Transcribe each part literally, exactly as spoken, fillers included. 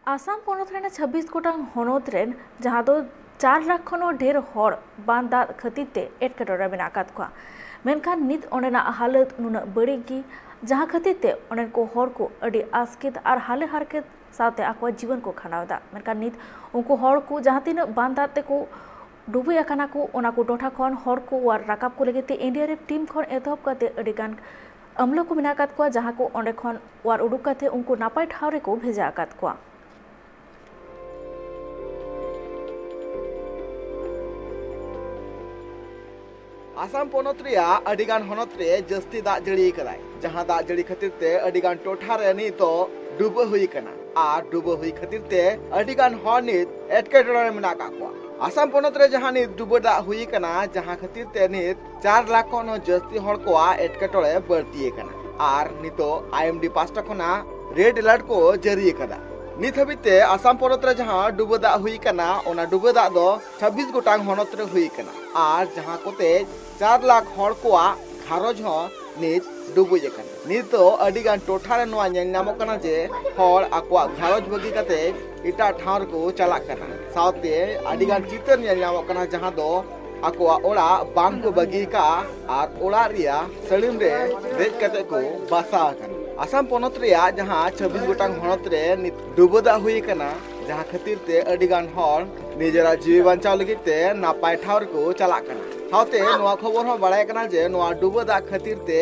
ᱟᱥᱟᱢ ᱯᱚᱱᱚᱛ ᱨᱮᱱᱟᱜ ᱪᱷᱟᱵᱵᱤᱥ ᱜᱚᱴᱟᱝ ᱦᱚᱱᱚᱛ ᱨᱮᱱ ᱡᱟᱦᱟᱸ ᱫᱚ ᱪᱟᱨ ᱞᱟᱠᱷ ᱠᱷᱚᱱ ᱦᱚᱸ ᱰᱷᱮᱨ ᱦᱚᱲ ᱵᱟᱱ ᱫᱟᱜ ᱠᱷᱟᱹᱛᱤᱨ ᱛᱮ ᱮᱴᱠᱮᱴᱚᱬᱮ ᱨᱮ ᱢᱮᱱᱟᱜ ᱟᱠᱟᱫ ᱠᱚᱣᱟ᱾ ᱢᱮᱱᱠᱷᱟᱱ ᱱᱤᱛ ᱚᱸᱰᱮᱱᱟᱜ ᱦᱟᱞᱚᱛ ᱱᱩᱱᱟᱹᱜ ᱵᱟᱹᱲᱤᱡ ᱜᱮ, ᱡᱟᱦᱟᱸ ᱠᱷᱟᱹᱛᱤᱨ ᱛᱮ ᱚᱸᱰᱮᱱ ᱠᱚ ᱦᱚᱲ ᱠᱚ ᱟᱹᱰᱤ ᱟᱥᱠᱮᱛ ᱟᱨ ᱦᱟᱞᱮ ᱦᱟᱨᱠᱮᱛ ᱥᱟᱶᱛᱮ ᱟᱠᱚᱣᱟᱜ ᱡᱤᱵᱚᱱ ᱠᱚ ᱠᱷᱟᱸᱰᱟᱣ ᱮᱫᱟ᱾ ᱢᱮᱱᱠᱷᱟᱱ ᱱᱤᱛ ᱩᱱᱠᱩ ᱦᱚᱲ ᱠᱚ ᱡᱟᱦᱟᱸ ᱛᱤᱱᱟᱹᱜ ᱵᱟᱱ ᱫᱟᱜ ᱛᱮᱠᱚ ᱰᱩᱵᱩᱡ ᱟᱠᱟᱱᱟ ᱠᱚ, ᱚᱱᱟ ᱠᱚ ᱴᱚᱴᱷᱟ ᱠᱷᱚᱱ ᱦᱚᱲ ᱠᱚ ᱚᱣᱟᱨ ᱨᱟᱠᱟᱵ ᱠᱚ ᱞᱟᱹᱜᱤᱫ ᱛᱮ ᱮᱱ ᱰᱤ ᱟᱨ ᱮᱯᱷ ᱴᱤᱢ ᱠᱷᱚᱱ ᱮᱛᱚᱦᱚᱵ ᱠᱟᱛᱮ ᱟᱹᱰᱤ ᱜᱟᱱ ᱟᱢᱞᱟ ᱠᱚ ᱢᱮᱱᱟᱜ ᱟᱠᱟᱫ ᱠᱚᱣᱟ, ᱡᱟᱦᱟᱸ ᱠᱚ ᱚᱸᱰᱮ ᱠᱷᱚᱱ ᱚᱣᱟᱨ ᱩᱰᱩᱠ ᱠᱟᱛᱮ ᱩᱱᱠᱩ ᱱᱟᱯᱟᱭ ᱴᱷᱟᱶ ᱨᱮᱠᱚ ᱵᱷᱮᱡᱟ ᱟᱠᱟᱫ ᱠᱚᱣᱟ᱾ ᱟᱥᱟᱢ ᱯᱚᱱᱚᱛ ᱨᱮᱭᱟᱜ ᱟᱹᱰᱤ ᱜᱟᱱ ᱦᱚᱱᱚᱛ ᱨᱮ ᱡᱟᱹᱥᱛᱤ ᱫᱟᱜ ᱡᱟᱹᱲᱤ ᱟᱠᱟᱫᱟᱭ, ᱡᱟᱦᱟᱸ ᱫᱟᱜ ᱡᱟᱹᱲᱤ ᱠᱷᱟᱹᱛᱤᱨ ᱛᱮ ᱟᱹᱰᱤ ᱜᱟᱱ ᱴᱚᱴᱷᱟ ᱨᱮ ᱱᱤᱛ ᱫᱚ ᱰᱩᱵᱟᱹ ᱦᱩᱭ ᱟᱠᱟᱱᱟ᱾ ᱟᱨ ᱰᱩᱵᱟᱹ ᱦᱩᱭ ᱠᱷᱟᱹᱛᱤᱨ ᱛᱮ ᱟᱹᱰᱤ ᱜᱟᱱ ᱦᱚᱲ ᱱᱤᱛ ᱮᱴᱠᱮᱴᱚᱬᱮ ᱨᱮ ᱢᱮᱱᱟᱜ ᱟᱠᱟᱫ ᱠᱚᱣᱟ᱾ ᱟᱥᱟᱢ ᱯᱚᱱᱚᱛ ᱨᱮ ᱡᱟᱦᱟᱸ ᱱᱤᱛ ᱰᱩᱵᱟᱹ ᱫᱟᱜ ᱦᱩᱭ ᱟᱠᱟᱱᱟ, ᱡᱟᱦᱟᱸ ᱠᱷᱟᱹᱛᱤᱨ ᱛᱮ ᱱᱤᱛ ᱪᱟᱨ ᱞᱟᱠᱷ ᱠᱷᱚᱱ ᱦᱚᱸ ᱡᱟᱹᱥᱛᱤ ᱦᱚᱲ ᱠᱚᱣᱟᱜ ᱮᱴᱠᱮᱴᱚᱬᱮ ᱵᱟᱹᱲᱛᱤ ᱟᱠᱟᱱᱟ᱾ ᱟᱨ ᱱᱤᱛᱚᱜ ᱟᱭ ᱮᱢ ᱰᱤ ᱯᱟᱦᱴᱟ ᱠᱷᱚᱱᱟᱜ ᱨᱮᱰ ᱮᱞᱟᱨᱴ ᱠᱚ ᱡᱟᱹᱨᱤ ᱟᱠᱟᱫᱟ᱾ ᱱᱤᱛ ᱦᱟᱹᱵᱤᱡ ᱛᱮ ᱟᱥᱟᱢ ᱯᱚᱱᱚᱛ ᱨᱮ ᱡᱟᱦᱟᱸ ᱰᱩᱵᱟᱹ ᱫᱟᱜ ᱦᱩᱭ ᱟᱠᱟᱱᱟ, ᱚᱱᱟ ᱰᱩᱵᱟᱹ ᱫᱟᱜ ᱫᱚ ᱪᱷᱟᱵᱵᱤᱥ ᱜᱚᱴᱟᱝ ᱦᱚᱱᱚᱛ ᱨᱮ ᱦᱩᱭ ᱟᱠᱟᱱᱟ᱾ ᱟᱨ ᱡᱟᱦᱟᱸ ᱠᱚᱛᱮ ᱪᱟᱨ ᱞᱟᱠᱷ ᱦᱚᱲ ᱠᱚᱣᱟᱜ ᱜᱷᱟᱨᱚᱸᱡᱽ ᱦᱚᱸ ᱱᱤᱛ ᱰᱩᱵᱩᱡ ᱟᱠᱟᱱᱟ᱾ ᱱᱤᱛ ᱫᱚ ᱟᱹᱰᱤ ᱜᱟᱱ ᱴᱚᱴᱷᱟ ᱨᱮ ᱱᱚᱣᱟ ᱧᱮᱞ ᱧᱟᱢᱚᱜ ᱠᱟᱱᱟ ᱡᱮ ᱦᱚᱲ ᱟᱠᱚᱣᱟᱜ ᱜᱷᱟᱨᱚᱸᱡᱽ ᱵᱟᱹᱜᱤ ᱠᱟᱛᱮ ᱮᱴᱟᱜ ᱴᱷᱟᱶ ᱨᱮᱠᱚ ᱪᱟᱞᱟᱜ ᱠᱟᱱᱟ᱾ ᱥᱟᱶᱛᱮ ᱟᱹᱰᱤ ᱜᱟᱱ ᱪᱤᱛᱟᱹᱨ ᱧᱮᱞ ᱧᱟᱢᱚᱜ ᱠᱟᱱᱟ, ᱡᱟᱦᱟᱸ ᱫᱚ ᱟᱠᱚᱣᱟᱜ ᱚᱲᱟᱜ ᱵᱟᱝ ᱠᱚ ᱵᱟᱹᱜᱤ ᱟᱠᱟᱫᱼᱟ ᱟᱨ ᱚᱲᱟᱜ ᱨᱮᱭᱟᱜ ᱥᱟᱹᱲᱤᱢ ᱨᱮ ᱫᱮᱡ ᱠᱟᱛᱮ ᱠᱚ ᱵᱟᱥᱟ ᱟᱠᱟᱱᱟ᱾ ᱟᱥᱟᱢ ᱯᱚᱱᱚᱛ ᱨᱮᱭᱟᱜ ᱡᱟᱦᱟᱸ ᱪᱷᱟᱵᱵᱤᱥ ᱜᱚᱴᱟᱝ ᱦᱚᱱᱚᱛ ᱨᱮ ᱱᱤᱛ ᱰᱩᱵᱟᱹ ᱫᱟᱜ ᱦᱩᱭ ᱟᱠᱟᱱᱟ, ᱡᱟᱦᱟᱸ ᱠᱷᱟᱹᱛᱤᱨ ᱛᱮ ᱟᱹᱰᱤ ᱜᱟᱱ ᱦᱚᱲ ᱱᱤᱡᱮᱨᱟᱜ ᱡᱤᱣᱤ ᱵᱟᱧᱪᱟᱣ ᱞᱟᱹᱜᱤᱫ ᱛᱮ ᱱᱟᱯᱟᱭ ᱴᱷᱟᱶ ᱨᱮᱠᱚ ᱪᱟᱞᱟᱜ ᱠᱟᱱᱟ᱾ ᱥᱟᱶᱛᱮ ᱱᱚᱣᱟ ᱠᱷᱚᱵᱚᱨ ᱦᱚᱸ ᱵᱟᱲᱟᱭ ᱠᱟᱱᱟ ᱡᱮ ᱱᱚᱣᱟ ᱰᱩᱵᱟᱹ ᱫᱟᱜ ᱠᱷᱟᱹᱛᱤᱨ ᱛᱮ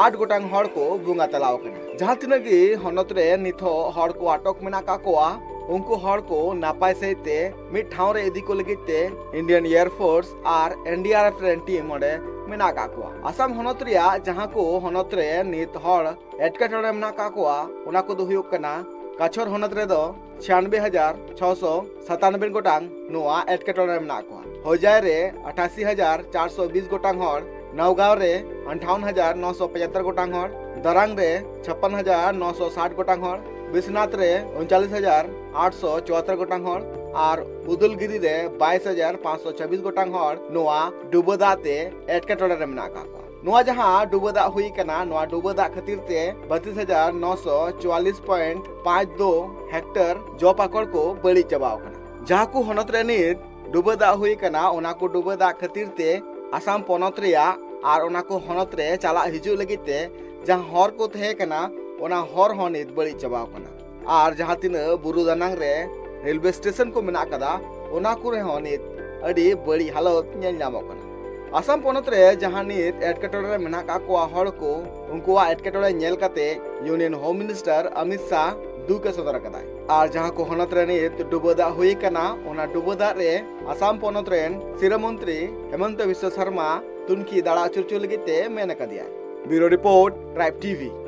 ᱟᱴ ᱜᱚᱴᱟᱝ ᱦᱚᱲ ᱠᱚ ᱵᱚᱸᱜᱟ ᱛᱟᱞᱟᱣ ᱟᱠᱟᱱᱟ᱾ ᱡᱟᱦᱟᱸ ᱛᱤᱱᱟᱹᱜ ᱜᱮ ᱦᱚᱱᱚᱛ ᱨᱮ ᱱᱤᱛ ᱦᱚᱸ ᱦᱚᱲ ᱠᱚ ᱟᱴᱚᱠ ᱢᱮᱱᱟᱜ ᱟᱠᱟᱫ ᱠᱚᱣᱟ, ᱩᱱᱠᱩ ᱦᱚᱲ ᱠᱚ ᱱᱟᱯᱟᱭ ᱥᱟᱹᱦᱤᱡ ᱛᱮ ᱢᱤᱫ ᱴᱷᱟᱶ ᱨᱮ ᱤᱫᱤ ᱠᱚ ᱞᱟᱹᱜᱤᱫ ᱛᱮ Indian Air Force ᱟᱨ N D R F ᱨᱮᱱ ᱴᱤᱢ ᱚᱸᱰᱮ ᱢᱮᱱᱟᱜ ᱟᱠᱟᱫ ᱠᱚᱣᱟ᱾ ᱟᱥᱟᱢ ᱦᱚᱱᱚᱛ ᱨᱮᱭᱟᱜ ᱡᱟᱦᱟᱸ ᱠᱚ ᱦᱚᱱᱚᱛ ᱨᱮ ᱱᱤᱛ ᱦᱚᱲ ᱮᱴᱠᱮᱴᱚᱬᱮ ᱢᱮᱱᱟᱜ ᱟᱠᱟᱫ ᱠᱚᱣᱟ, ᱚᱱᱟ ᱠᱚᱫᱚ ᱦᱩᱭᱩᱜ ᱠᱟᱱᱟ ᱠᱟᱪᱷᱚᱨ ᱦᱚᱱᱚᱛ ᱨᱮᱫᱚ ᱪᱷᱤᱭᱟᱱᱵᱮ ᱦᱟᱡᱟᱨ ᱪᱷᱚᱥᱚ ᱥᱟᱛᱟᱱᱵᱮ ᱜᱚᱴᱟᱝ ᱱᱚᱣᱟ ᱮᱴᱠᱮᱴᱚᱬᱮ ᱨᱮ ᱢᱮᱱᱟᱜ ᱠᱚᱣᱟ᱾ ᱦᱚᱡᱟᱭ ᱨᱮ ᱟᱴᱷᱟᱥᱤ ᱦᱟᱡᱟᱨ ᱪᱟᱨᱥᱚ ᱵᱤᱥ ᱜᱚᱴᱟᱝ ᱦᱚᱲ, ᱱᱟᱣᱜᱟᱸᱣ ᱨᱮ ᱟᱴᱷᱟᱣᱚᱱ ᱦᱟᱡᱟᱨ ᱱᱚᱥᱚ ᱯᱚᱸᱪᱟᱛᱛᱚᱨ ᱜᱚᱴᱟᱝ ᱦᱚᱲ, ᱫᱟᱨᱟᱝ ᱨᱮ ᱪᱷᱟᱯᱯᱟᱱ ᱦᱟᱡᱟᱨ ᱱᱚᱥᱚ ᱥᱟᱴ ᱜᱚᱴᱟᱝ ᱦᱚᱲ, ᱵᱤᱥᱱᱟᱛ ᱨᱮ ᱩᱱᱪᱟᱞᱤᱥ ᱦᱟᱡᱟᱨ ᱟᱴᱥᱚ ᱪᱩᱣᱟᱛᱛᱚᱨ ᱜᱚᱴᱟᱝ ᱦᱚᱲ ᱟᱨ ᱩᱫᱚᱞᱜᱤᱨᱤ ᱨᱮ ᱵᱟᱭᱤᱥ ᱦᱟᱡᱟᱨ ᱯᱟᱸᱪᱥᱚ ᱪᱷᱟᱵᱵᱤᱥ ᱜᱚᱴᱟᱝ ᱦᱚᱲ ᱱᱚᱣᱟ ᱰᱩᱵᱟᱹ ᱫᱟᱜ ᱛᱮ ᱮᱴᱠᱮᱴᱚᱬᱮ ᱨᱮ ᱢᱮᱱᱟᱜ ᱟᱠᱟᱫ ᱠᱚᱣᱟ᱾ ᱱᱚᱣᱟ ᱡᱟᱦᱟᱸ ᱰᱩᱵᱟᱹ ᱫᱟᱜ ᱦᱩᱭ ᱟᱠᱟᱱᱟ, ᱱᱚᱣᱟ ᱰᱩᱵᱟᱹ ᱫᱟᱜ ᱠᱷᱟᱹᱛᱤᱨ ᱛᱮ ᱵᱟᱛᱤᱥ ᱦᱟᱡᱟᱨ ᱱᱚᱥᱚ ᱪᱩᱣᱟᱞᱤᱥ ᱯᱚᱭᱮᱱᱴ ᱯᱟᱸᱪ ᱫᱩ ᱦᱮᱠᱴᱚᱨ ᱡᱚ ᱯᱟᱠᱚᱲ ᱠᱚ ᱵᱟᱹᱲᱤᱡ ᱪᱟᱵᱟᱣ ᱟᱠᱟᱱᱟ᱾ ᱡᱟᱦᱟᱸ ᱠᱚ ᱦᱚᱱᱚᱛ ᱨᱮ ᱱᱤᱛ ᱰᱩᱵᱟᱹ ᱫᱟᱜ ᱦᱩᱭ ᱟᱠᱟᱱᱟ, ᱚᱱᱟ ᱠᱚ ᱰᱩᱵᱟᱹ ᱫᱟᱜ ᱠᱷᱟᱹᱛᱤᱨ ᱛᱮ ᱟᱥᱟᱢ ᱯᱚᱱᱚᱛ ᱨᱮᱭᱟᱜ ᱟᱨ ᱚᱱᱟ ᱠᱚ ᱦᱚᱱᱚᱛ ᱨᱮ ᱪᱟᱞᱟᱜ ᱦᱤᱡᱩᱜ ᱞᱟᱹᱜᱤᱫ ᱛᱮ ᱡᱟᱦᱟᱸ ᱦᱚᱨ ᱠᱚ ᱛᱟᱦᱮᱸ ᱠᱟᱱᱟ, ᱚᱱᱟ ᱦᱚᱨ ᱦᱚᱸ ᱱᱤᱛ ᱵᱟᱹᱲᱤᱡ ᱪᱟᱵᱟᱣ ᱟᱠᱟᱱᱟ᱾ ᱟᱨ ᱡᱟᱦᱟᱸ ᱛᱤᱱᱟᱹᱜ ᱵᱩᱨᱩ ᱫᱟᱱᱟᱝ ᱨᱮ ᱨᱮᱞᱣᱮ ᱥᱴᱮᱥᱚᱱ ᱠᱚ ᱢᱮᱱᱟᱜ ᱟᱠᱟᱫᱟ, ᱚᱱᱟ ᱠᱚᱨᱮ ᱦᱚᱸ ᱱᱤᱛ ᱟᱹᱰᱤ ᱵᱟᱹᱲᱤᱡ ᱦᱟᱞᱚᱛ ᱧᱮᱞ ᱧᱟᱢᱚᱜ ᱠᱟᱱᱟ᱾ ᱟᱥᱟᱢ ᱯᱚᱱᱚᱛ ᱨᱮ ᱡᱟᱦᱟᱸ ᱱᱤᱛ ᱮᱴᱠᱮᱴᱚᱬᱮ ᱨᱮ ᱢᱮᱱᱟᱜ ᱟᱠᱟᱫ ᱠᱚᱣᱟ ᱦᱚᱲ ᱠᱚ, ᱩᱱᱠᱩᱣᱟᱜ ᱮᱴᱠᱮᱴᱚᱬᱮ ᱧᱮᱞ ᱠᱟᱛᱮ ᱤᱭᱩᱱᱤᱭᱚᱱ ᱦᱳᱢ ᱢᱤᱱᱤᱥᱴᱟᱨ ᱚᱢᱤᱛ ᱥᱟᱦ ᱫᱩᱠ ᱮ ᱥᱚᱫᱚᱨ ᱟᱠᱟᱫᱟᱭ᱾ ᱟᱨ ᱡᱟᱦᱟᱸ ᱠᱚ ᱦᱚᱱᱚᱛ ᱨᱮ ᱱᱤᱛ ᱰᱩᱵᱟᱹ ᱫᱟᱜ ᱦᱩᱭ ᱟᱠᱟᱱᱟ, ᱚᱱᱟ ᱰᱩᱵᱟᱹ ᱫᱟᱜ ᱨᱮ ᱟᱥᱟᱢ ᱯᱚᱱᱚᱛ ᱨᱮᱱ ᱥᱤᱨᱟᱹ ᱢᱚᱱᱛᱨᱤ ᱦᱮᱢᱚᱱᱛᱚ ᱵᱤᱥᱣᱚ ᱥᱚᱨᱢᱟ ᱛᱩᱱᱠᱷᱤ ᱫᱟᱬᱟ ᱟᱹᱪᱩᱨ ᱦᱚᱪᱚ ᱞᱟᱹᱜᱤᱫ ᱛᱮ ᱢᱮᱱ ᱟᱠᱟᱫᱮᱭᱟᱭ᱾ ᱵᱤᱭᱩᱨᱳ ᱨᱤᱯᱳᱨᱴ, ᱴᱨᱟᱭᱤᱵᱽ ᱴᱤᱵᱷᱤ᱾